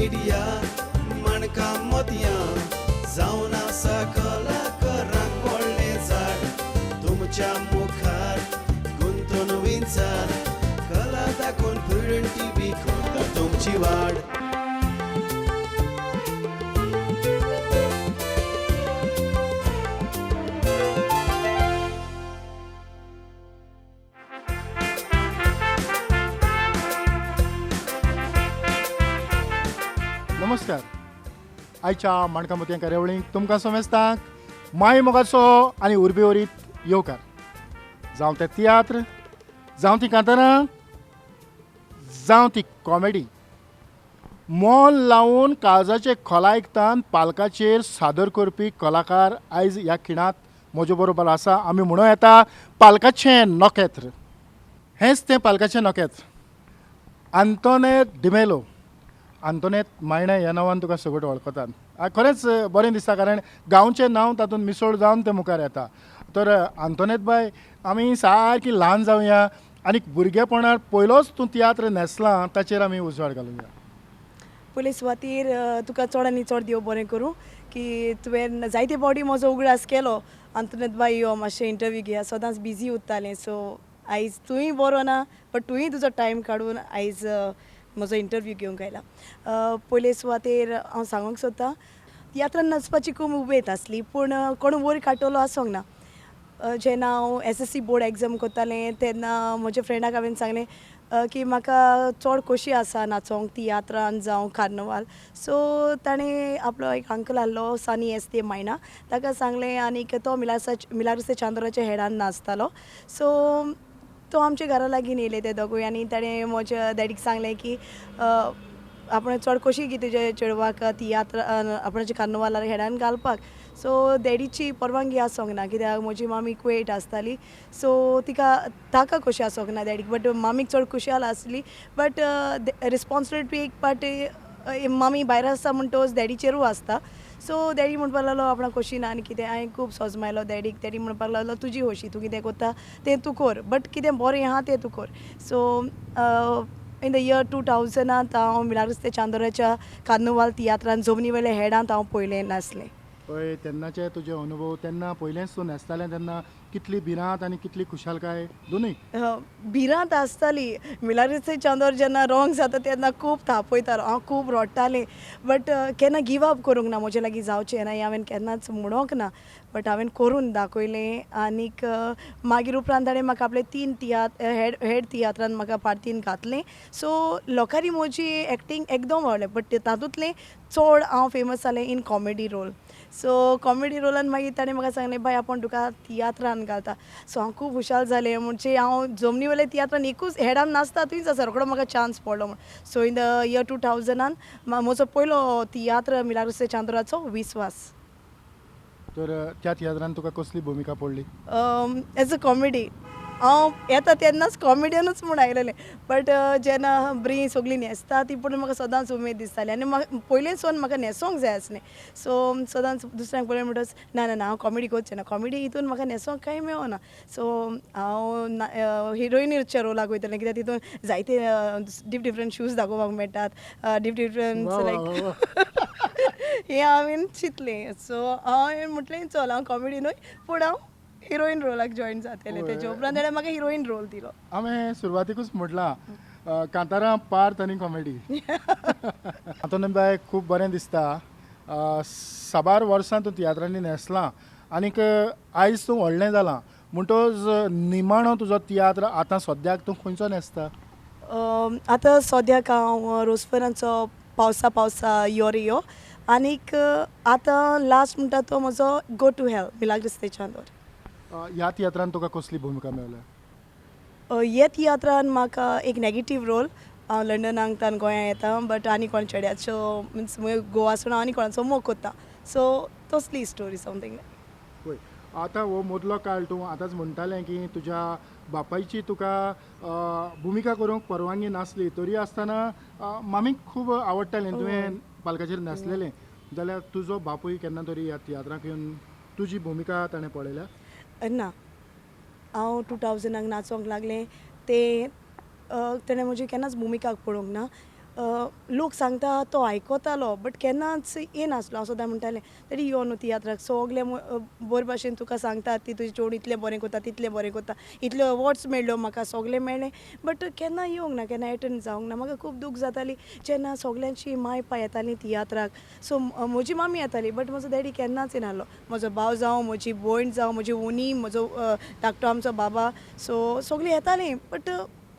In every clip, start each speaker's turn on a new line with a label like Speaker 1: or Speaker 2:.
Speaker 1: Media माणकां मोतयां जावन आसा कलाकारांक व्हडलें झाड तुमच्या मुखार गुंतून विंचार कला दाखोवन प्रुडंट टीव्ही करता तुमची वाड.
Speaker 2: नमस्कार. आयच्या माणकां मोतयां कार्यावळींक तुमकां समेस्तांक माय मोगाचो आनी उर्बेवरीत येवकार. जावं तें तियात्र, जावं ती कांतारां, जावं ती कॉमेडी, मोल लावन काळजाचे खोलायकतान पालकाचेर सादर करपी कलाकार आयज ह्या खिणांत म्हजे बरोबर आसा. आमी म्हणूं येता पालकाचें नखेत्र. हेंच तें पालकाचें नखेत्र, आंतोनेत डिमेलो. आंतोनेत मायणा ह्या नांवान तुका सगळें वळखतात. खरेंच बरें दिसता, कारण गांवचें नांव तातूंत मिसळ जावन तें मुखार येता. तर आंतोनेत बाय, आमी सारकी ल्हान जावया आनी भुरगेपणार पयलोच तूं तियात्र न्हेसला ताचेर आमी उजवाड घालुया.
Speaker 3: पयले सुवातेर तुका चड आनी चड देव बरें करूं की तुवें जायते फावटी म्हजो उगडास केलो. आंतोनेत बाय यो मातशें इंटरव्यू घेया, सदांच बिजी उरतालें. सो आयज तूंय बरो ना, बट तुवें तुजो टायम काडून आयज म्हजो इंटरव्यू घेवंक आयला. पयले सुवातेर हांव सांगूंक सोदतां, तियात्रान नाचपाची खूब उमेद आसली, पूण कोण वयर काडटलो आसूंक ना. जेन्ना हांव SSC board exam करतालें तेन्ना म्हज्या फ्रेंडाक हांवें सांगलें की म्हाका चड खोशी आसा नाचोंक तियात्रान जावं कार्नवाल. सो ताणें आपलो एक अंकल आहलो सानी एस ते मायणा, ताका सांगलें आनीक तो मिलाग्रिस चांदोराच्या हेडान नाचतालो. सो तो आमच्या घरा लागीं येयले ते दोगूय आनी ताणें म्हज्या डॅडीक सांगलें की आपण चड खोशी की तुज्या चेडवाक तियात्र आपणाच्या कार्नवालार हेडान घालपाक. सो डॅडीची परवानगी आसूंक ना, कित्याक म्हजी मामी कुवेट आसताली. सो तिका ताका खोशी आसूंक ना डॅडीक, बट मामीक चड खुशाल आसली. बट रिस्पोन्सिबिलिटी एक पार्टी मामी भायर आसता म्हणटकच डॅडीचेरूय आसता. सो डॅडी म्हणपाक लागलो आपणाक खोशी ना आनी कितें. हांवें खूब सोजमायलो डॅडीक. डॅडी म्हणपाक लागलो तुजी खोशी, तूं कितें करता तें तूं कर, बट कितें बरें आहा तें तूं कर. सो इन the year 2000 हांव मिलाग्रिस ते चांदोराच्या कार्नवाल तियात्रान जमनी वयल्या हेडांत हांव पयलें नाचलें.
Speaker 2: पळय तेन्नाचे तुजे अनुभव, तेन्ना पयलेंच तूं न्हेसतालें तेन्ना कितली भिरांत आनी कितली खुशालकाय? दोनूय
Speaker 3: भिरांत आसताली. मिलाग्रिस चांदोर जेन्ना रोंग जाता तेन्ना खूब तापयतालो, हांव खूब रडटालें, बट केन्ना गिव अप करूंक ना. म्हजे लागीं जावचें ना हें हांवें केन्नाच म्हणोंक ना, बट हांवें करून दाखयलें. आनीक मागीर उपरांत ताणें म्हाका आपले 3 तियात्र हेड तियात्रान म्हाका पार्टीन घातलें. सो लोकांनी म्हजी एक्टींग एकदम आवडलें, बट तातूंतलें चड हांव फेमस जालें in comedy role. So comedy रोलान मागीर ताणें म्हाका सांगलें बाय आपूण तुका तियात्रान घालता. सो हांव खूब खुशाल जालें, म्हणजे हांव जमनी वयल्या तियात्रान एकूच हेडान नाचता थंयच आसा, रोकडो म्हाका चान्स पडलो म्हूण. सो इन the year 2000 म्हजो पयलो तियात्र मिलाग्रिस चांदोराचो विस्वास.
Speaker 2: तर त्या तियात्रान तुका कसली भुमिका पडली?
Speaker 3: As a comedy. हांव येता तेन्नाच कॉमेडियनूच म्हूण आयलेलें, बट जेन्ना बरी सगळीं न्हेसता ती पळोवन म्हाका सदांच उमेद दिसताली आनी म्हाका पयलींच म्हाका न्हेसोंक जाय आसलें. सो सदांच दुसऱ्यांक पळय म्हणटच ना ना ना हांव कॉमेडी करचें ना, कॉमेडी हितून म्हाका न्हेसोंक कांय मेळना. सो हांव हिरोइनीच्या रोलाक वयतलें, कित्याक तितून जायते डिफ डिफरंट शूज दाखोवपाक मेळटात, डिफ डिफरंट लायक हें हांवें चिंतलें. सो हांवें म्हटलें चल हांव कॉमेडी न्हय पूण हांव हिरोइन रोलाक जॉईन जातलें. तेजे उपरांत ताणें म्हाका हिरोइन रोल दिलो.
Speaker 2: हांवें सुरवातीकूच म्हटलां कांतारां पार्थ आनी कॉमेडी. आंतोनेत बाय, खूब बरें दिसता, साबार वर्सां तूं तियात्रांनी न्हेसलां आनीक आयज तूं व्हडलें जालां, म्हणटकच निमाणो तुजो तियात्र आतां सद्याक तूं खंयचो न्हेसता?
Speaker 3: आतां सद्याक हांव रोजफर्नाचो पावसा पावसा यो रे यो, आनीक आतां लास्ट म्हणटा तो म्हजो गो टू हेल मिलाग्रिस दे चांदोर.
Speaker 2: ह्या तियात्रान तुका कसली भुमिका मेळ्ळ्या?
Speaker 3: ह्या तियात्रान म्हाका एक नेगेटीव रोल. हांव लंडनाक तान गोंया येता, बट आनी कोण चेड्याचो मिन्स गोवा सोडून आनी कोणाचो मोग कोत्ता. सो तसली स्टोरी समथींग.
Speaker 2: पळय आतां हो मदलो काळ तूं आतांच म्हणटालें की तुज्या बापायची तुका भुमिका करूंक परवानगी नासली, तरी आसतना मामीक खूब आवडटालें, तुवें पालकाचेर न्हेसलेलें, जाल्यार तुजो बापूय केन्ना तरी ह्या तियात्राक येवन तुजी भुमिका ताणें पळयल्या?
Speaker 3: ना, हांव 2000 नाचोंक लागलें ते तेणें म्हजी केन्नाच भुमिका पळोवंक ना. लोक सांगता तो आयकतालो बट केन्नाच येनासलो. हांव सदां म्हणटालें डॅडी यो न्हू तियात्राक, सगळे बरे भाशेन तुका सांगता ती तुजें चेडूं इतलें बरें करता तितलें बरें करता, इतले अवॉर्ड्स मेळ्ळ्यो म्हाका सगळें मेळ्ळें, बट केन्ना येवंक ना, केन्ना एटंड जावंक ना. म्हाका खूब दूख जाताली जेन्ना सगल्यांची माय पाय येताली तियात्राक. सो म्हजी मामी येताली बट म्हजो डॅडी केन्नाच येनासलो. म्हजो भाव जावं, म्हजी भयण जावं, म्हजी व्हनी, म्हजो धाकटो आमचो बाबा, सो सगळीं येतालीं बट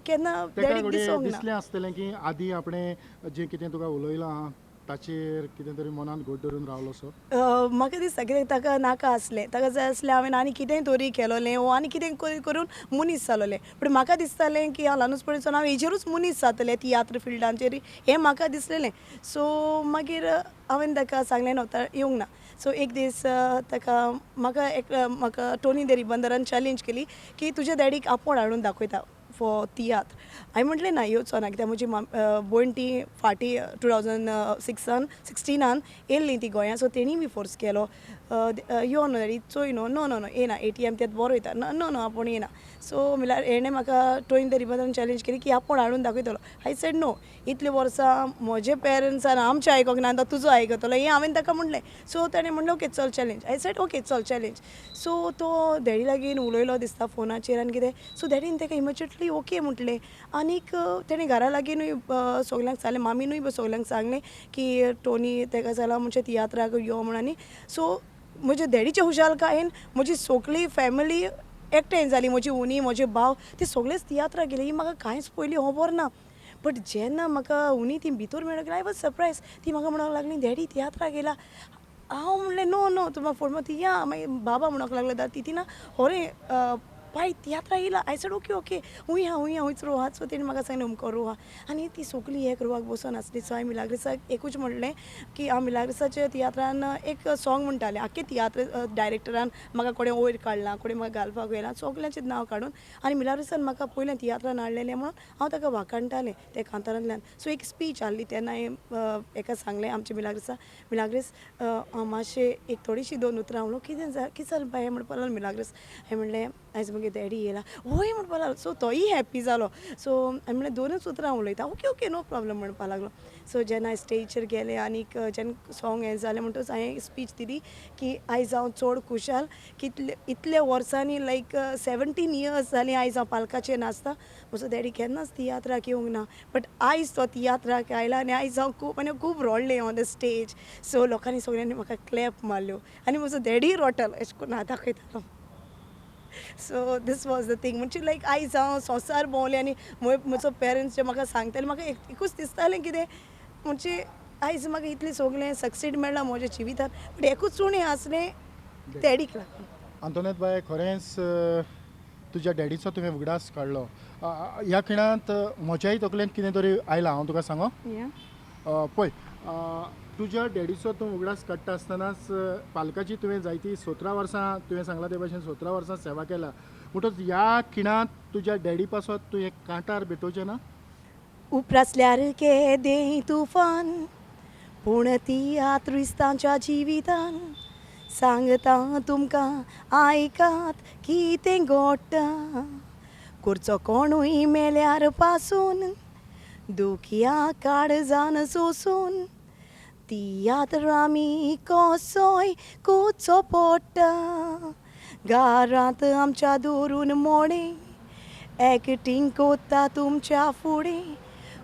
Speaker 3: केन्ना डॅडीक दिसोंक ना.
Speaker 2: दिसलें आसतलें की आदी आपणें जें कितें तुका उलयलां ताचेर कितें तरी मनान घट धरून रावलो सो?
Speaker 3: म्हाका दिसता कित्याक ताका नाका आसलें, ताका जाय आसलें हांवें आनी कितेंय तरी केलोलें वो आनी कितें करून मनीस जालोलें. पूण म्हाका दिसतालें की हांव ल्हानूचपणीच्यान हांव हेजेरूच मनीस जातलें, तियात्र फिल्डांचेर, हें म्हाका दिसलेलें. सो मागीर हांवें ताका सांगलें न्हू येवंक ना. सो एक दीस ताका म्हाका एक म्हाका टोनी दे रिबंदरान चॅलेंज केली की तुज्या डॅडीक आपोवन हाडून दाखयता फॉर तियात्र. हांवें म्हटलें ना येवचो ना, कित्याक म्हजी भयण ती फाटीं 2006 16 येयल्ली ती गोंया, सो तेणीय बी फोर्स केलो यो न्हू डॅडी चोय न्हू, नो नो नो येना, ATM त्यात बरो वयता, नो नो आपूण येना. सो म्हणल्यार हेणें म्हाका टोनी दे रिबंदरान चॅलेंज केली की आपूण हाडून दाखयतलो. I said no, इतले वर्सां म्हजे पेरंट्सान आमचें आयकोंक ना, आतां तुजो आयकतलो हें हांवें ताका म्हणलें. सो ताणें म्हणलें ओके चल चॅलेंज. I said okay चल चॅलेंज. सो तो डॅडी लागीं उलयलो दिसता फोनाचेर आनी कितें. सो डॅडीन ताका इमिजिएटली ओके म्हटलें आनीक तेणें घरा लागींनूय सगल्यांक सांगलें, मामीनूय बी सगल्यांक सांगलें की टोनी ताका जालां म्हणजे तियात्राक यो म्हूण. आनी सो म्हजे डॅडीचे खुशालकायेन म्हजी सगळी फॅमिली एकठांय जाली, म्हजी व्हनी, म्हजे भाव, ते सगळेच तियात्राक गेले. ही म्हाका कांयच पयलीं खबर ना, बट जेन्ना म्हाका व्हनी ती भितर मेळूंक I was surprise. ती म्हाका म्हणूंक लागली डॅडी तियात्राक येयला. हांव म्हणलें नो नो तुमा फोन ती या. मागीर बाबा म्हणूंक लागलो दा ती ना होरे पाय तियात्रा येयला. I said okay okay हुंय हा हुंय हा हुंयच रोहा. सो तेणी म्हाका सांगलें अमको रोहा आनी ती सगळीं एक रोवाक बसून आसली. सो हांवें मिलाग्रिसाक एकूच म्हणलें की हांव मिलाग्रिसाच्या तियात्रान एक सॉंग म्हणटालें. आख्खे तियात्र डायरेक्टरान म्हाका कोणें वयर काडलां, कोणें म्हाका घालपाक व्हेलां, सगल्यांचें नांव काडून आनी मिलाग्रिसान म्हाका पयलें तियात्रान हाडलेलें म्हणून हांव ताका वाखाणटालें ते कांतारांतल्यान. सो एक स्पीच आहली तेन्ना हांवें एका सांगलें आमच्या मिलाग्रिसा, मिलाग्रीस हांव मातशें एक थोडीशीं दोन उतरां उलोवं, कितें कितें जालें बाय म्हणपाक लागलो मिलाग्रीस. हांवें म्हणलें आयज म्हगे डॅडी येयला वय म्हणपाक लागलो. सो तोय हॅप्पी जालो. सो हांवें म्हणलें दोनूच उतरां उलयता, ओके ओके नो प्रॉब्लम म्हणपाक लागलो. सो जेन्ना स्टेजीचेर गेलें आनीक जेन्ना सॉंग हें जालें म्हणटकच हांवें स्पीच दिली की आयज हांव चड खुशाल की इतले वर्सांनी लायक 17 इयर्स जालीं आयज हांव पालकाचेर नाचता. म्हजो डॅडी केन्नाच तियात्राक येवंक ना, बट आयज तो तियात्राक आयला आनी आयज हांव खूब आनी खूब रडलें ऑन the stage. So लोकांनी सगळ्यांनी म्हाका क्लॅप मारल्यो आनी म्हजो डॅडीय रडटालो अशें करून हात दाखयतालो. So this was the thing. म्हणजे लायक आयज हांव संवसार भोंवलें आनी म्हजो पेरंट्स जे म्हाका सांगताले म्हाका एकूच दिसतालें कितें म्हणजे आयज म्हाका इतलें सगळें सक्सीड मेळ्ळां म्हज्या जिवितान, बट एकूच उणें आसलें डॅडीक लागून.
Speaker 2: आंतोनेत बाय, खरेंच तुज्या डॅडीचो तुवें उगडास काडलो. ह्या खिणांत म्हज्याय तकलेंत कितें तरी आयलां, हांव तुका सांगो. पळय, तुज्या डॅडीचो तूं उगडास काडटा आसतनाच पालकाची तुवें जायती 17 वर्सां तुवें सांगलां ते भाशेन 17 वर्सां सेवा केला, म्हणटच ह्या खिणांत तुज्या डॅडी पासत तूं एक कांटार भेटोवचें ना?
Speaker 3: उप्रासल्यार केदें तुफान पूण तियात्रिस्तांच्या जिवितान सांगता तुमकां आयकात कितें घडटा. करचो कोणूय मेल्यार पासून दुखया काळजान सोसून तियात्र आमी कसोय करचो पडटा. घरांत आमच्या दवरून मोडें एक्टींग कोत्ता तुमच्या फुडें,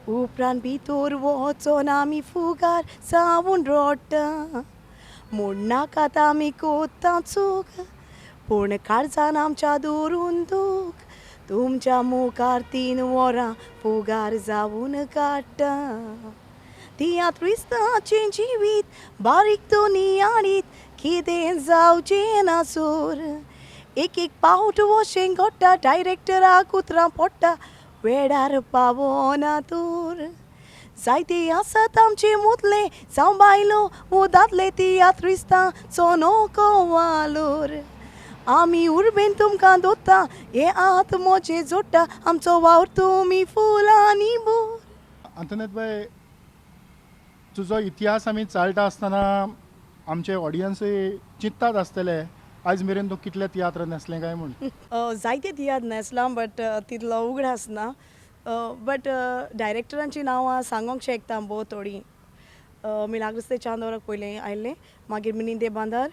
Speaker 3: उपरांत भितर वचोन आमी फुगार जावन रडटा. म्हूण नाकात आमी कोत्ता चूक पूण काळजान आमच्या दवरून दूख, तुमच्या मुखार 3 वरां फुगार जावन काडटा. तियात्रिस्ताचें जिवीत बारीक दोनी आणीत कितें जावचें ना सोर, एक एक पावट वशें घडटा डायरेक्टराक उतरां पडटा वेळार पावना तूर. जायते आसात आमचे मुतले जावं बायलो वो दादले तियात्रिस्तांचो नको वालोर. आमी उर्बेन तुमकां दोता हे हात म्हजे जोडटा आमचो वावर तुमी फुलांनी भर.
Speaker 2: आंतोनेत बाय, तुजो इतिहास आमी चाळटा आसतना आमचे ऑडियन्सूय चिंततात आसतले आयज मेरेन तूं कितले तियात्र न्हेसलें काय म्हूण?
Speaker 3: जायते तियात्र न्हेसलां बट तितलो उगडास ना. बट डायरेक्टरांची नांवां सांगोंक शकता भोव थोडीं. मिलाग्रोस दे चांदोराक पयलें आयिल्लें, मागीर मिनी दे बांदार,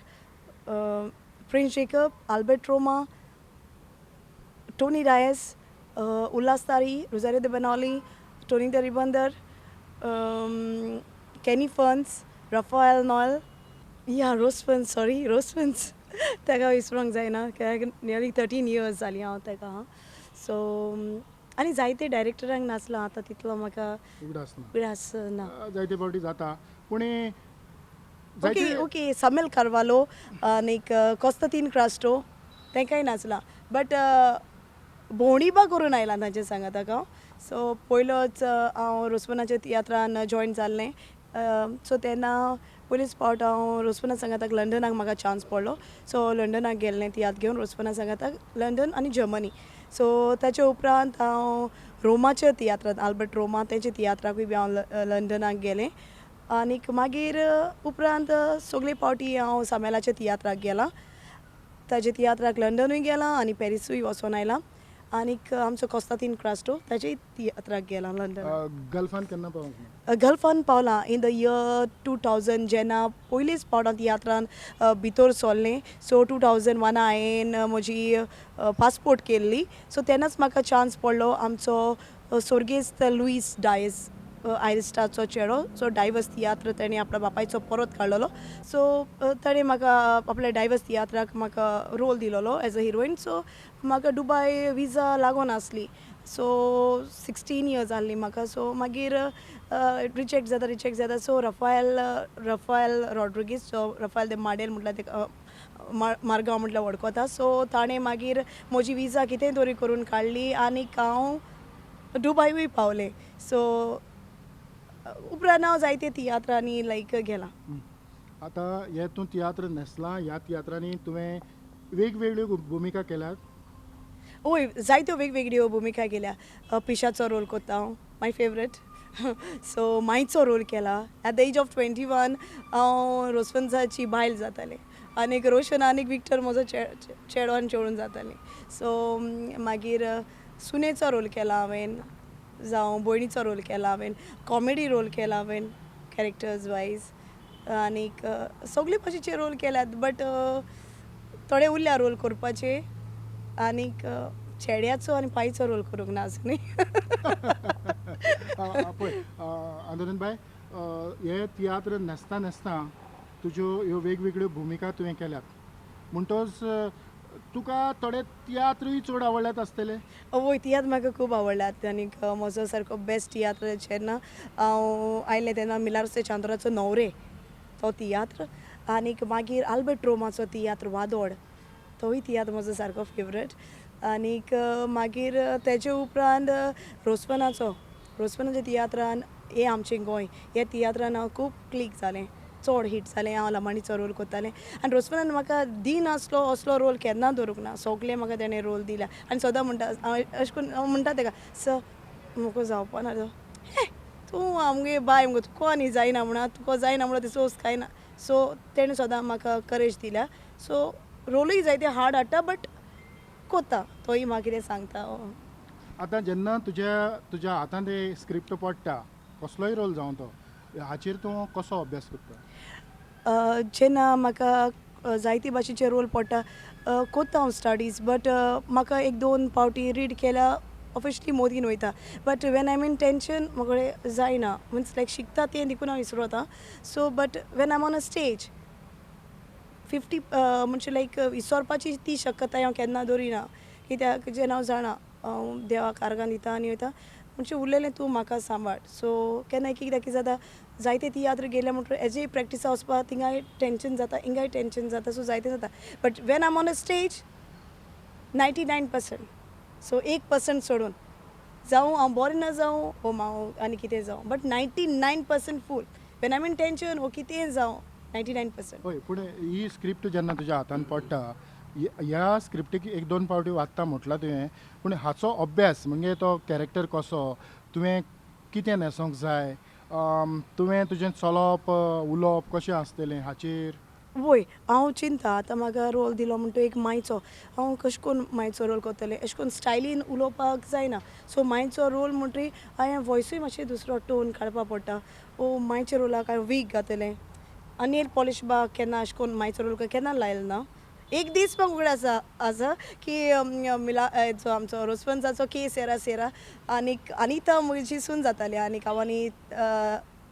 Speaker 3: Prince Jacob, Albert Roma, Tony Dias, Ulhas Tari, Rosario de Benaulim, Tony de Ribandar, Kenny Ferns, Rafael Noel, या रोसफन्स, सॉरी रोसफन्स ताका विसरूंक जायना कित्याक नियरली 13 इयर्स जालीं हांव ताका. हां, सो आनी जायते डायरेक्टरांक नाचलां आतां तितलो म्हाका उगडास ना.
Speaker 2: जायते फावटी जाता पूण.
Speaker 3: ओके ओके, समेल कार्वालो आनीक कोस्तातीन क्रास्टो तांकांय नाचलां, बट भोंवडीबा करून आयलां तांचे सांगाताक हांव. सो पयलोच हांव रोसपनाच्या तियात्रान जॉयन जाल्लें. सो तेन्ना पयलीच फावट हांव रोसपना सांगाताक लंडनाक म्हाका चान्स पडलो. सो लंडनाक गेल्लें तियात्र घेवन रोसपना सांगाताक, लंडन आनी जर्मनी. सो ताचे उपरांत हांव रोमाच्या तियात्रांत, आल्बर्ट रोमा तेंच्या तियात्राकूय बी हांव लंडनाक गेलें. आनीक मागीर उपरांत सगळे फावटी हांव सामेलाच्या तियात्राक गेलां, ताच्या तियात्राक लंडनूय गेलां आनी पॅरिसूय वचोन आयलां. आनीक आमचो कोस्तातीन क्रास्टो ताचेय तियात्राक गेलां लंडन.
Speaker 2: गल्फान केन्ना पावलां?
Speaker 3: गल्फान पावलां इन the year 2000, जेन्ना पयलीच फावट हांव तियात्रान भितर सरलें. सो 2001 हांवें म्हजी पासपोर्ट केल्ली. सो तेन्नाच म्हाका चान्स पडलो आमचो सोर्गेस्त लुईस डायस आयरिस्टाचो चेडो, सो डायवर्स तियात्र तेणें आपल्या बापायचो परत काडलेलो. सो ताणें म्हाका आपल्या डायवर्स तियात्राक म्हाका रोल दिलोलो एज अ हिरोइन. सो म्हाका दुबाय विजा लागून आसली. सो 16 इयर्स जाल्ली म्हाका. सो मागीर रिजेक्ट जाता रिजेक्ट जाता. So Rafael Rodrigues, so Rafael दे माडेल म्हटल्यार तेका मारगांव म्हटल्यार वळखता. सो ताणें मागीर म्हजी विजा कितेंय तरी करून काडली आनीक हांव दुबायूय पावलें. सो उपरांत हांव जायते तियात्रांनी लायक गेलां.
Speaker 2: आतां हे तूं तियात्र न्हेसलां, ह्या तियात्रांनी तुवें वेगवेगळ्यो भुमिका केल्यात?
Speaker 3: हय, जायत्यो वेगवेगळ्यो भुमिका केल्या. पिशाचो रोल करता हांव, माय फेवरेट. सो मायचो रोल केला. एट the age of 21 हांव रोसवंसाची बायल जातालें आनीक रोशन आनीक विक्टर म्हजो चेडो आनी चेडून जातालें. सो मागीर सुनेचो रोल केला हांवें, जावं भयणीचो रोल केला हांवें, कॉमेडी रोल केला हांवें कॅरेक्टर्स वायज, आनीक सगळे भाशेचे रोल केल्यात. बट थोडे उरल्या रोल करपाचे, आनीक चेड्याचो आनी पायचो रोल करूंक ना आजुनूय.
Speaker 2: पळय आंतोनेत बाय, हे तियात्र न्हेसता न्हेसता तुज्यो ह्यो वेगवेगळ्यो भुमिका तुवें केल्यात, म्हणटोच तुका थोडे तियात्रूय चड आवडल्यात आसतले?
Speaker 3: वय, तियात्र म्हाका खूब आवडल्यात. आनीक म्हजो सारको बेस्ट तियात्र जेन्ना हांव आयलें तेन्ना मिलाग्रोस दे चांदोराचो न्हवरे तो तियात्र, आनीक मागीर आल्बर्ट रोमाचो तियात्र वादोड, तोवूय तियात्र म्हजो सारको फेवरेट. आनीक मागीर तेजे उपरांत रोसपनाच्या तियात्रान हे आमचें गोंय ह्या तियात्रान हांव खूब क्लीक जालें, चड हीट जालें. हांव लमाणीचो रोल करतालें आनी रोसपनान म्हाका दिनासलो असलो रोल केन्ना दवरूंक ना, सगळें म्हाका तेणें रोल दिला. आनी सदां म्हणटा हांव अशें करून हांव म्हणटा तेका, सर म्हाका जावपा ना, हे तूं आमगे बाय मुगो, तुका न्ही जायना म्हणा, तुका जायना म्हणून सोस कांय ना. सो तेणें सदां म्हाका करेज दिल्या. सो रोलूय जायते हार्ड हाडटा बट कोत्ता, तोय म्हाका कितें सांगता.
Speaker 2: आतां जेन्ना तुज्या हातांत स्क्रिप्ट पडटा, कसलोय रोल जावं तो, हाचेर तूं कसो अभ्यास करता?
Speaker 3: जेन्ना म्हाका जायते भाशेचे रोल पडटा कोत्ता हांव स्टडीज, बट म्हाका एक दोन फावटी रीड केल्या ऑफिशली मोदीन वयता. But when I am in tension म्हाका जायना, मिन्स लायक शिकता तें देखून हांव विसरता. So but when I am on a stage 50 म्हणजे लायक विसरपाची ती शक्यताय हांव केन्ना दवरिना, कित्याक जेन्ना हांव जाणा हांव देवाक आर्गां दिता आनी वयता, म्हणजे उरलेलें तूं म्हाका सांबाळ. सो केन्ना एक एकदां कितें जाता, जायते तियात्र गेले म्हणटकीर एजय प्रॅक्टिसा वचपाक थिंगाय टेंशन जाता, हिंगाय टेंशन जाता, सो जायतें जाता. But when I am on a stage 99%, so 1% सोडून जावं हांव बरें ना जावं वो हांव आनी कितें जावं, but 99% full. When I am in tension वो कितें जावं 99%.
Speaker 2: हय, पूण ही स्क्रिप्ट जेन्ना तुज्या हातान पडटा, ह्या स्क्रिप्टीक एक दोन फावटी वाचता म्हटलां तुवें, पूण हाचो अभ्यास म्हणजे तो कॅरेक्टर कसो, तुवें कितें न्हेसोंक जाय, तुवें तुजें चलप उलोवप कशें आसतलें हाचेर?
Speaker 3: वय हांव चिंता आतां म्हाका रोल दिलो म्हणटा एक मायचो हांव कशें करून मायचो रोल करतलें अशें करून स्टायलीन उलोवपाक जायना सो मायचो रोल म्हणटरी हांवें वॉयसूय मातशें दुसरो टोन काडपा पडटा ओ मायच्या रोलाक हांवें वीक घातलें आनी नेल पॉलिश बा केन्ना अशें करून मायचो रोल केन्ना लायलो ना एक दीस म्हाका उगडास आसा की मिला जो आमचो रोसवंजाचो के सेरा सेरा आनीक अनिता म्हजी सून जाताली आनीक हांव आनी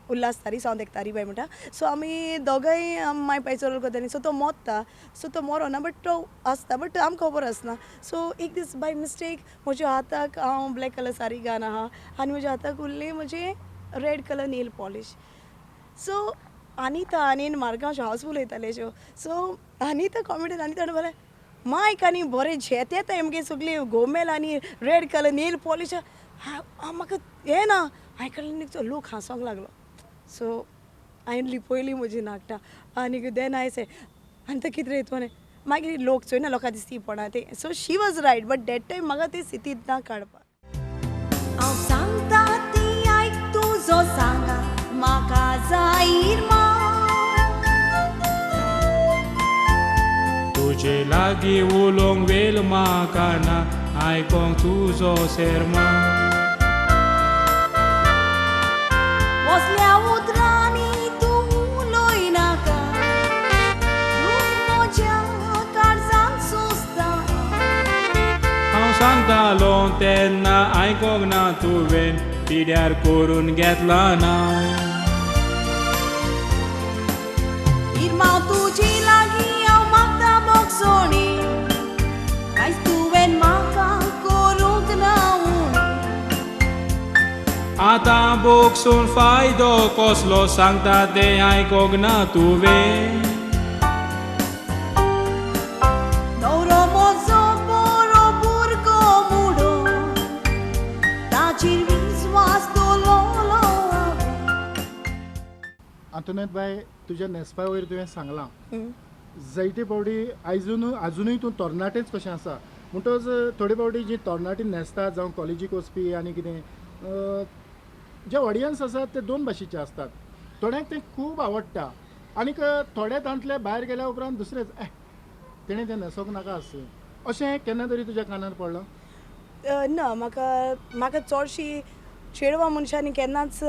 Speaker 3: उल्हास तारी सो हांव तेका तारी बाय म्हणटा सो आमी दोगांय माय पायचो रोल करतालीं सो तो मोत्ता सो तो मोरोना बट तो आसता बट आमकां खबर आसना सो एक दीस बाय मिस्टेक म्हज्या हाताक हांव ब्लॅक कलर सारी घान आहा आनी म्हज्या हाताक उरली म्हजी red colour nail polish so Anita आनी मार्गांव हावसफूल वयतालें शो सो अनिता कॉमेडीन आनी ताणें म्हणलें मायक आनी बरें झेत येता आमगे सगळी गोमेल आनी रेड कलर नेल पॉलिश हांव म्हाका हें ना आयकलें लोक हांसोंक लागलो सो हांवें लिपयली म्हजी नाकटां आनी then I से आनी तें कितें रे मागीर लोक चोय ना लोकां दिसती पडा तें so she was right but that time म्हाका ती सितीत ना काडपाक
Speaker 4: हांव सांगता ती आयक तुजो सांगा म्हाका जाय
Speaker 5: तुजे लागीं उलोवंक वेल म्हाका ना आयकोंक तुजो शेर्मांव
Speaker 4: वसल्या उतरांनी तूं उलयनाका तूं म्हज्या काळजान सोंसता
Speaker 5: हांव सांगतालो तेन्ना आयकोंक ना तुवें पिड्यार करून घेतला ना
Speaker 4: इरमांव तुजी लागीं हांव मागता बोगसोणी कांयच तुवें म्हाका करूंक ना उणी
Speaker 5: आतां बोगसून फायदो कसलो सांगता तें आयकोंक ना तुवें
Speaker 4: न्हवरो म्हजो बरो भुरगो मुडो ताचेर विस्वास दवरलो हांवें.
Speaker 2: आंतोनेत बाय तुज्या न्हेसपा वयर तुवें सांगलां जायते फावटी आयजून आजुनूय तूं तरणाटेच कशें आसा म्हणटच थोडे फावटी जी तरणाटी न्हेसतात जावं कॉलेजीक वचपी आनी कितें जे ऑडियन्स आसात ते दोन भाशेचे आसतात थोड्यांक तें खूब आवडटा आनीक थोडे तांतले भायर गेल्या उपरांत दुसरेच तेणें तें न्हेसोंक नाका आसलें अशें केन्ना तरी तुज्या कानार पडलां
Speaker 3: ना म्हाका म्हाका चडशी चेडवां मनशांनी केन्नाच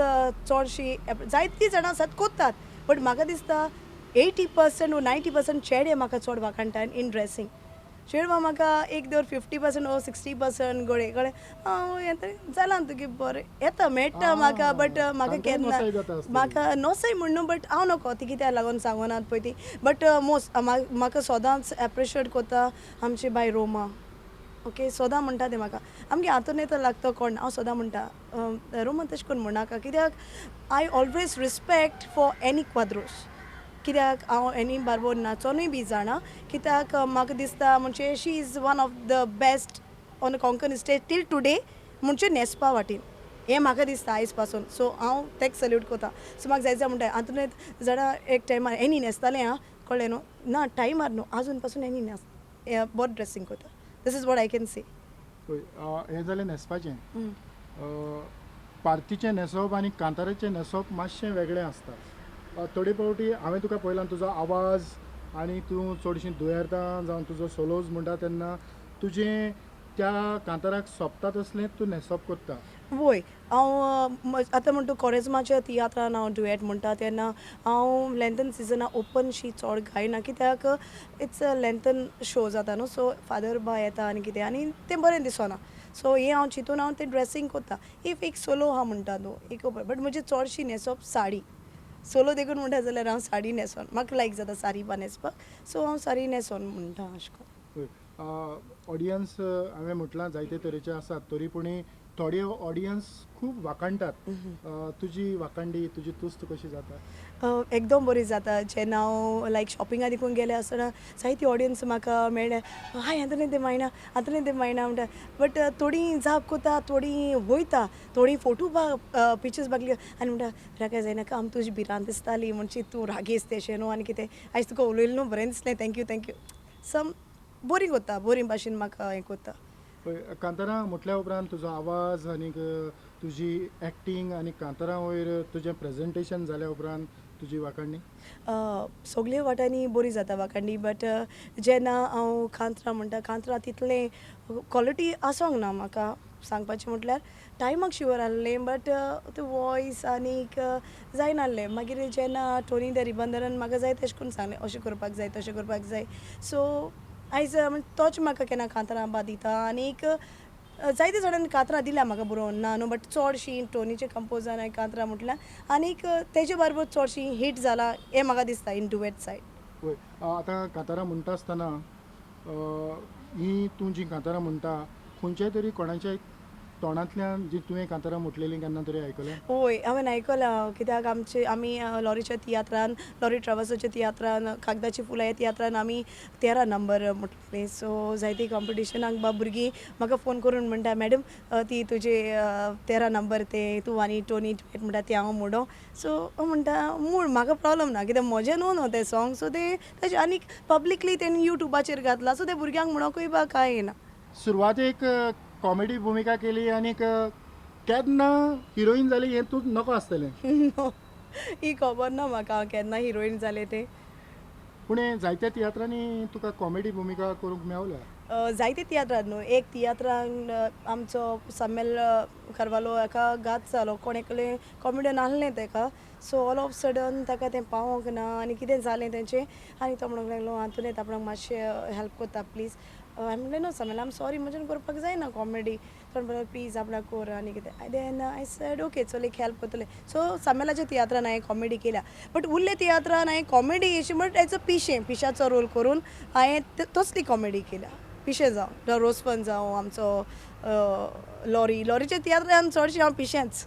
Speaker 3: चडशी जायतीं जाणां आसात कोत्तात बट म्हाका दिसता 80% वो 90% चेडे म्हाका चड वाखाणटा इन ड्रेसींग चेडवां म्हाका एक दर 50% वो 60% गडे कळ्ळें हांव येता जालां तुगे बरें येता मेळटा म्हाका बट म्हाका केन्ना म्हाका नोसय म्हण न्हू बट हांव नको ती कित्याक लागून सांगनात पळय ती बट मोस्ट म्हाका सदांच एप्रिशिएट कोत्ता आमची बाय रोमा ओके सदां म्हणटा तें म्हाका आमगे आंतोनेता लागता कोण हांव सदां म्हणटा रोमा तशें करून म्हणनाका कित्याक I always respect for Annie Quadros कित्याक हांव एनी बारबोर नाचोनूय बी जाणा कित्याक म्हाका दिसता म्हणजे she is one of the best on Konkan stage till today म्हणजे न्हेसपा वाटेन हें म्हाका दिसता आयज पासून सो हांव तेका सल्यूट कोता सो म्हाका जाय जाय म्हणटा आंतोनेत जाणा एक टायमार एनी न्हेसतालें आं कळ्ळें न्हू ना टायमार न्हू आजून पासून एनी न्हेस बरें ड्रेसींग कोता this is what I can say.
Speaker 2: हें जालें न्हेसपाचें पार्तीचें न्हेसप आनी कांताराचें न्हेसप मातशें वेगळें आसता थोडे फावटी हांवें तुका पळयलां तुजो आवाज आनी तूं चडशीं दुयेंतां जावं तुजो सोलोज म्हणटा तेन्ना तुजें त्या कांताराक सोंपता तसलें तूं न्हेसप करता.
Speaker 3: वय हांव आतां म्हणटा कोरेज्माच्या तियात्रान हांव डुएट म्हणटा तेन्ना हांव लेंथन सिजना ओपन शी चड गायना कित्याक it's a लेंथन शो जाता न्हू सो फादर बाय येता आनी कितें आनी तें बरें दिसना सो हें हांव चिंतून हांव तें ड्रेसींग करता if एक सोलो आहा म्हणटा न्हू एक ओपन बट म्हजी चडशी न्हेसप साडी सोलो देखून म्हणटा जाल्यार हांव साडी न्हेसोन म्हाका लायक जाता सारी बा न्हेसपाक सो हांव सारी न्हेसोन म्हणटा अशें करून.
Speaker 2: ऑडियन्स हांवें म्हटलां जायते तरेचे आसात तरी पूण थोडे ऑडियन्स खूब वाखाणटात तुजी वाखाणडी तुजी तुस्त कशी जाता?
Speaker 3: एकदम बरी जाता जेन्ना हांव लायक शॉपिंगा देखून गेलें आसतना जायती ऑडियन्स म्हाका मेळ्ळे हाय आंतोनेत दे मायणा आंतोनेत दे मायणा म्हणटा बट थोडीं जाप कोता थोडीं वयता थोडीं फोटो बा पिक्चर्स बागली आनी म्हणटा रागाय जायनाका आम तुजी भिरांत दिसताली म्हणजे तूं रागेस्त तेशें न्हू आनी कितें आयज तुका उलयलें न्हू बरें दिसलें thank you thank you सम बरी कोत्ता बरी भाशेन म्हाका हें कोत्ता.
Speaker 2: पळय कांतारां म्हटल्या उपरांत तुजो आवाज आनीक तुजी एक्टींग आनी कांतारां वयर तुजें प्रेजेंटेशन जाल्या उपरांत तुजी वाखाणणी?
Speaker 3: सगळे वाटांनी बरी जाता वाखाणणी, बट जेन्ना हांव कांतरां म्हणटा, कांतरां तितलें क्वॉलिटी आसोंक ना. म्हाका सांगपाचें म्हटल्यार टायमाक शुवर आहलें, बट ते वॉयस आनीक जायनाहलें. मागीर जेन्ना टोनी the रिबंदरान म्हाका जाय तेशें करून सांगलें, अशें करपाक जाय, तशें करपाक जाय. सो आयज तोच म्हाका केन्ना कांतरां बा दिता. आनीक जायते जाणांनी कांतरां दिल्या म्हाका बरोवन, ना न्हू, बट चडशीं टोनीचे कंपोजान हांवें कांतरां म्हटल्यार आनीक तेजे बरोबर चडशीं हीट जाला हें म्हाका दिसता इन डुएट सायड.
Speaker 2: वय, आतां कांतारां म्हणटा आसतना ही तूं जीं कांतारां म्हणटा खंयच्याय तरी कोणाच्या तोंडांतल्यान जी तुवें कांतारां म्हटलेलीं केन्ना तरी आयकलें?
Speaker 3: हय, हांवें आयकलां. कित्याक आमचे आमी लॉरीच्या तियात्रान, लॉरी ट्रावल्साच्या तियात्रान, कागदाची फुलां ह्या तियात्रान आमी 13 नंबर म्हटलेली. सो जायती कॉम्पिटिशनाक बा भुरगीं म्हाका फोन करून म्हणटा, मॅडम ती तुजे 13 नंबर ते तूं आनी टोनी डुएट म्हणटा ती हांव म्हणो. सो हांव म्हणटा म्हूण म्हाका प्रोब्लम ना, कित्याक म्हजें न्हू न्हू तें सोंग. सो तें तेजें आनीक पब्लिकली तेणी युट्यूबाचेर घातलां, सो ते भुरग्यांक म्हणोकूय बा कांय येना.
Speaker 2: सुरवातेक कॉमेडी भुमिका केली आनीक केन्ना हिरोईन जाली हें तूं नको आसतलें?
Speaker 3: ही खबर ना म्हाका केन्ना हिरोईन जालें तें.
Speaker 2: पूण जायत्या तियात्रांनी तुका कॉमेडी भुमिका करूंक मेवल्या?
Speaker 3: जायते तियात्रान न्हू, एक तियात्रान आमचो सामेल कार्वालो एका घात जालो, कोण एकलें कॉमेडियन आहलें तेका. सो ऑल ऑफ सडन ताका तें पावोंक ना आनी कितें जालें तेंचें, आनी तो म्हणूंक लागलो आंतोनेत आपणाक मातशें हेल्प कोत्ता प्लीज. हांवें म्हणलें नो सामेल, आम सॉरी, म्हज्यान करपाक जायना कॉमेडी. तो म्हणपाक प्लीज आपणाक कोर आनी कितें. देन I said okay चल एक हेल्प करतलें. सो सामेलाच्या तियात्रान हांवें कॉमेडी केल्या, बट उरले तियात्रान हांवें कॉमेडी अशी बट एज अ पिशें, पिशाचो रोल करून हांवें तसली कॉमेडी केल्या. पिशें जावं रोजफन जावं आमचो लॉरी, लॉरीच्या तियात्रान चडशें हांव पिशेंच.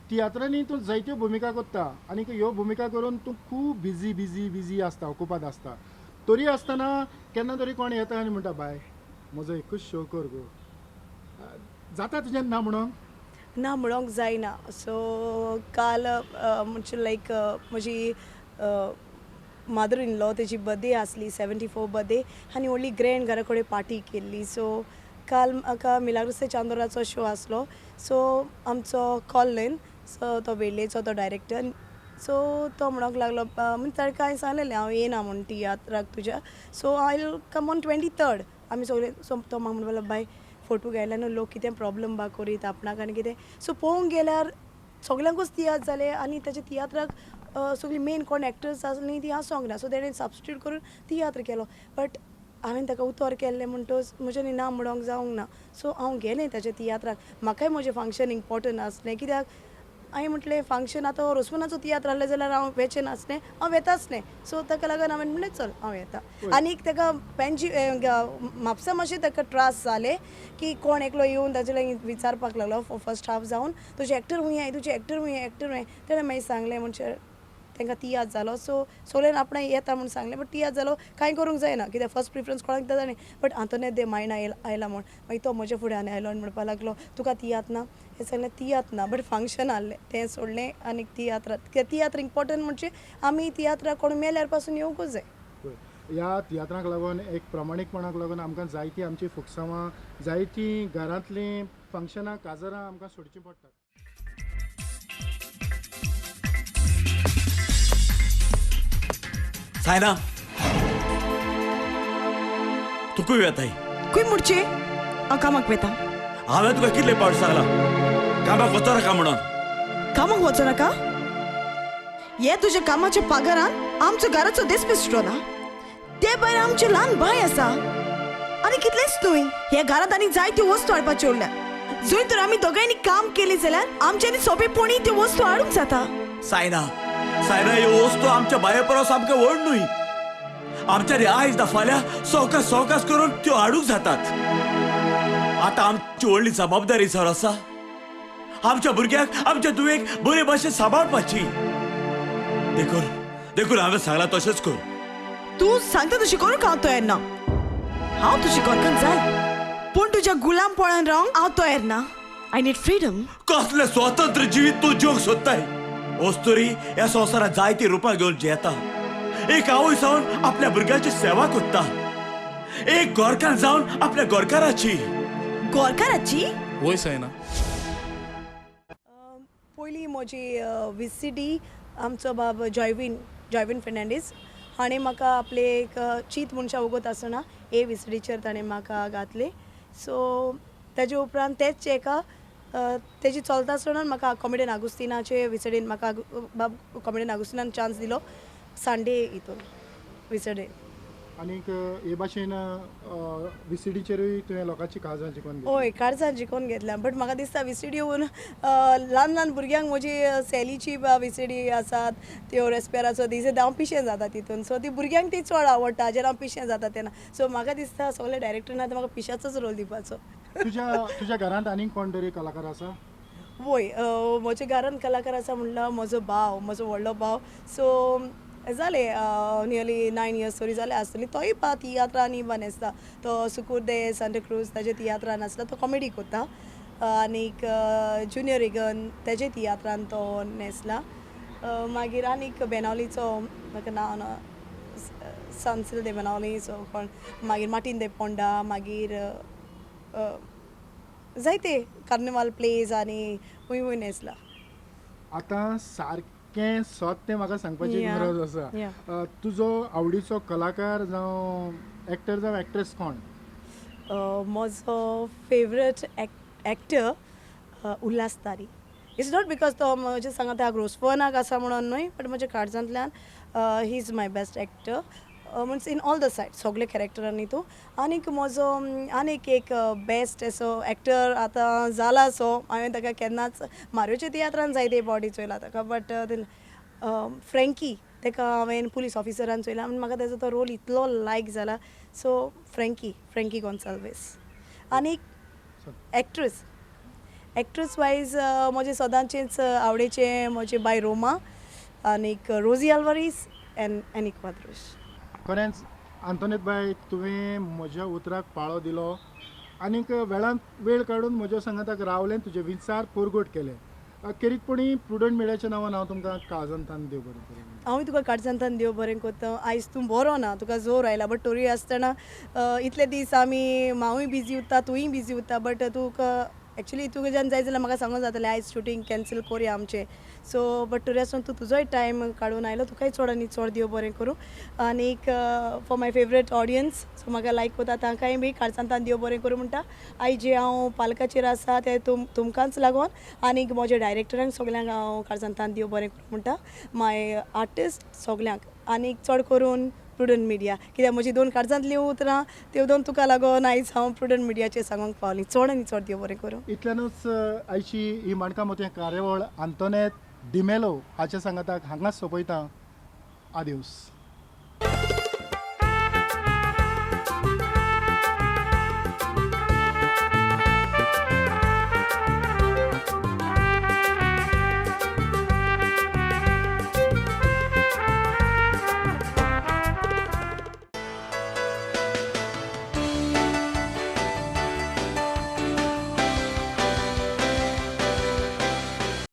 Speaker 2: तियात्रांनी तूं जायत्यो भुमिका करता आनी ह्यो भुमिका करून तूं खूब बिजी बिजी बिजी आसता, ओकुपाद आसता. तरी आसतना केन्ना तरी कोण येता आनी म्हणटा बाय म्हजो एकूच शो कर गो, जाता तुज्यान ना म्हणूंक?
Speaker 3: ना म्हणूंक जायना. सो काल म्हणजे लायक म्हजी मदर इन लॉ तेजी बर्थडे आसली, 74 बर्थडे, आनी व्हडली ग्रँड घरा कडेन पार्टी केल्ली. सो काल म्हाका मिलाग्रोस चांदोराचो शो आसलो. सो आमचो कॉलन, सो तो वेर्लेचो तो डायरेक्टर, सो तो म्हणूंक लागलो, म्हणजे ताका हांवें सांगलेलें हांव येना म्हूण तियात्राक तुज्या, so I will come on 23rd. आमी सगळे. सो तो म्हाका म्हणपाक लागलो बाय फोटो घायल्या न्हू लोक कितें प्रोब्लम बा करीत आपणाक आनी कितें. सो पळोवंक गेल्यार सगल्यांकूच तियात्र जाले आनी ताच्या तियात्राक सगळीं मेन कोण एक्टर्स आसलीं तीं आसोंक ना. सो तेणें सबस्टिट्यूट करून तियात्र केलो. बट हांवें ताका उतर केल्लें म्हणटच म्हज्यानी ना म्हणोंक जावंक ना. सो हांव गेलें ताच्या तियात्राक. म्हाकाय म्हजें फंक्शन इम्पोर्टंट आसलें, कित्याक हांवें म्हटलें फंक्शन आतां रोसमनाचो तियात्र आहलें जाल्यार हांव वेचें नासलें, हांव वेतासलें. सो ताका लागून हांवें म्हणलें चल हांव येता. आनीक ताका पेंजी म्हापसा मातशें ताका त्रास जाले की कोण एकलो येवन ताजे लागीं विचारपाक लागलो फर्स्ट हाफ जावन, तुजे एक्टर खूंय आहाय, तुजे एक्टर खूंय आहाय, एक्टर खूंय. तेणें मागीर सांगलें म्हणजे तांकां तियात्र जालो. सो सगळ्यान आपणें येता म्हूण सांगलें, बट तियात्र जालो कांय करूंक जायना, कित्याक फर्स्ट प्रिफरन्स कोणाक दिता न्ही. बट आंतोनेत दे मायणा आयला म्हूण मागीर तो म्हज्या फुड्यान आयलो आनी म्हणपाक लागलो तुका तियात्र ना? हें सांगलें तियात्र ना, बट फंक्शन आहलें तें सोडलें आनी तियात्राक, कित्याक तियात्र इम्पोर्टंट म्हणजे आमी तियात्राक कोण मेल्यार पासून येवंकूच जाय.
Speaker 2: ह्या तियात्रांक लागून एक प्रामाणीकपणाक लागून आमकां जायतीं आमचीं फुकसांवां, जायतीं घरांतलीं फंक्शनां, काजरां आमकां सोडचीं पडटात.
Speaker 1: सायना तूं खंय वेताय?
Speaker 4: खंय म्हणचे हांव कामाक वेता.
Speaker 1: हांवें तुका कितले पावट सांगलां कामाक वचो नाका म्हणून.
Speaker 4: कामाक वचो नाका? हे तुज्या कामाच्या पगारान आमचो घराचो दीस पिसटो ना. ते भायर आमचें ल्हान बाय आसा आनी कितलेंच न्हय, ह्या घरांत आनी जायत्यो वस्तू हाडपाच्यो उरल्या. जंय तर आमी दोगांयनी काम केलें जाल्यार आमच्यांनी सोंपेपणी त्यो वस्तू हाडूंक जाता.
Speaker 1: सायना, सायना, ह्यो वस्तू आमच्या बाये परस आमकां व्हड न्हय. आमच्यानी आयज ना फाल्यां सवकास सवकास करून त्यो हाडूंक जातात. आतां आमची व्हडली जबाबदारी जावन आसा आमच्या भुरग्यांक, आमच्या धुवेक बरे भाशेन सांबाळपाची. देखून देखून हांवें सांगलां तशेंच कर.
Speaker 4: तूं सांगता तशें करूंक हांव तयार ना. हांव तुजी घरकान्न जाय, पूण तुज्या गुलामपणान रावंक हांव तयार ना. I need freedom.
Speaker 1: कसलें स्वतंत्र जिवीत तूं जिवंक सोदताय? अस्तुरी ह्या संवसारांत जायती रुपां घेवन जियेता. एक आवय जावन आपल्या भुरग्यांची सेवा करता, एक गोरकार जावन आपल्या गोरकाराची.
Speaker 4: गोरकाराची?
Speaker 5: वय सायना.
Speaker 3: पयलीं म्हजी VCD आमचो बाब जॉयवीन जॉयवीन फेर्नांडीस हाणें म्हाका आपले एक चीत मनशां वगत आसतना ए विसडीचेर ताणें म्हाका घातलें. सो तेजे उपरांत तेच एका तेजी चलता आसतना म्हाका कॉमेडियन आगुस्तिनाचे विसडीन म्हाका बाब कॉमेडियन आगुस्तिनान चान्स दिलो सांडे हितून विसडे.
Speaker 2: आनीक हे भाशेन विसीडीचेरूय तुवें लोकांची काळजां जिखून घेतली.
Speaker 3: हय, काळजां जिखून घेतल्या, बट म्हाका दिसता विसीडी येवन ल्हान ल्हान भुरग्यांक म्हजी सॅलीची विसीडी आसात त्यो रेस्पेराचो दीस हांव पिशें जाता तितून. सो ती भुरग्यांक ती चड आवडटा जेन्ना हांव पिशें जाता तेन्ना. सो म्हाका दिसता सगळे डायरेक्टरान आतां म्हाका पिश्याचोच रोल दिवपाचो.
Speaker 2: तुज्या तुज्या घरांत आनीक कोण तरी कलाकार आसा?
Speaker 3: वय, म्हज्या घरांत कलाकार आसा म्हणल्यार म्हजो भाव, म्हजो व्हडलो भाव. सो जाले नियरली 9 इयर्स तरी जाले आसतली. तोय बा तियात्रांनी बा न्हेसता, तो सुकूर दे सांताक्रूज ताजे तियात्रान आसता, तो कॉमेडी कोत्ता. आनीक जुनियर रिगन तेजे तियात्रान तो न्हेसला. मागीर आनीक बेनावलीचो म्हाका नांव ना, सनसिल दे बेनावली, सो कोण मागीर मार्टीन दे पोंडा, मागीर जायते कार्निवाल प्लेज आनी खूंय खूंय न्हेसला.
Speaker 2: आतां सारकें सत तें म्हाका सांगपाची गरज आसा, तुजो आवडीचो कलाकार जावं एक्टर जावं एक्ट्रेस कोण?
Speaker 3: म्हजो favourite actor Ulhas Tari. It's not because तो म्हजें सांगता ग्रोसफोनाक आसा म्हणून न्हय, बट म्हज्या काळजांतल्यान he is my best actor, means in all the side सगळे कॅरेक्टरांनी तूं. आनीक म्हजो आनीक एक बेस्ट असो एक्टर आतां जाला, सो हांवें ताका केन्नाच मारियोच्या तियात्रान जायते फावटी चोयला ताका, बट फ्रेंकी ताका हांवें पुलीस ऑफिसरान चोयला आनी म्हाका ताजो तो रोल इतलो लायक जाला. सो फ्रेंकी, फ्रेंकी गोन्साल्वीस. आनीक एक्ट्रेस, एक्ट्रेस वायज म्हजें सदांचेंच आवडीचें म्हजें बाय रोमा आनीक रोजी आल्वारीस एन्ड एनी क्वाद्रोश.
Speaker 2: खरेंच आंतोनेत बाय, तुवें म्हज्या उतराक पाळो दिलो आनीक वेळान वेळ काडून म्हज्या सांगाताक रावलें, तुजे विचार परगट केले. खेरीतपणी प्रुडंट मिडियाच्या नांवान हांव तुमकां काळजांतान देव बरें करूं.
Speaker 3: हांवूय तुका काळजांतान देव बरें करता. आयज तूं बरो ना, तुका जोर आयला, बट तोरी आसतना इतले दीस आमी हांवूय बिजी उरता, तूंय बिजी उरता, बट तुका एक्चुली तुज्यान जाय जाल्यार म्हाका सांगूंक जातलें आयज शुटींग कॅन्सल करुया आमचें. सो बट तरी आसतना तूं तुजोय टायम काडून आयलो, तुकाय चड आनी चड देव बरें करूं. आनीक for my favourite audience, so म्हाका लायक कोता तांकांय बी काळजांतान देव बरें करूं म्हणटा. आयज जे हांव पालकाचेर आसा तें तुमकांच लागून, आनीक म्हज्या डायरेक्टरांक सगल्यांक हांव काळजांतान देव बरें करूं म्हणटा, माय आर्टिस्ट सगल्यांक, आनीक चड करून प्रुडंट मिडिया, कित्याक म्हजी दोन काळजांतलीं उतरां त्यो दोन तुका लागून आयज हांव प्रुडंट मिडियाचेर सांगूंक पावलीं. चड आनी चड देव बरें करूं.
Speaker 2: इतल्यानूच आयची ही माणकां मोतयां कार्यावळ आंतोनेत डिमेलो हाच्या सांगाताक हांगाच सोंपयता. आदेवस.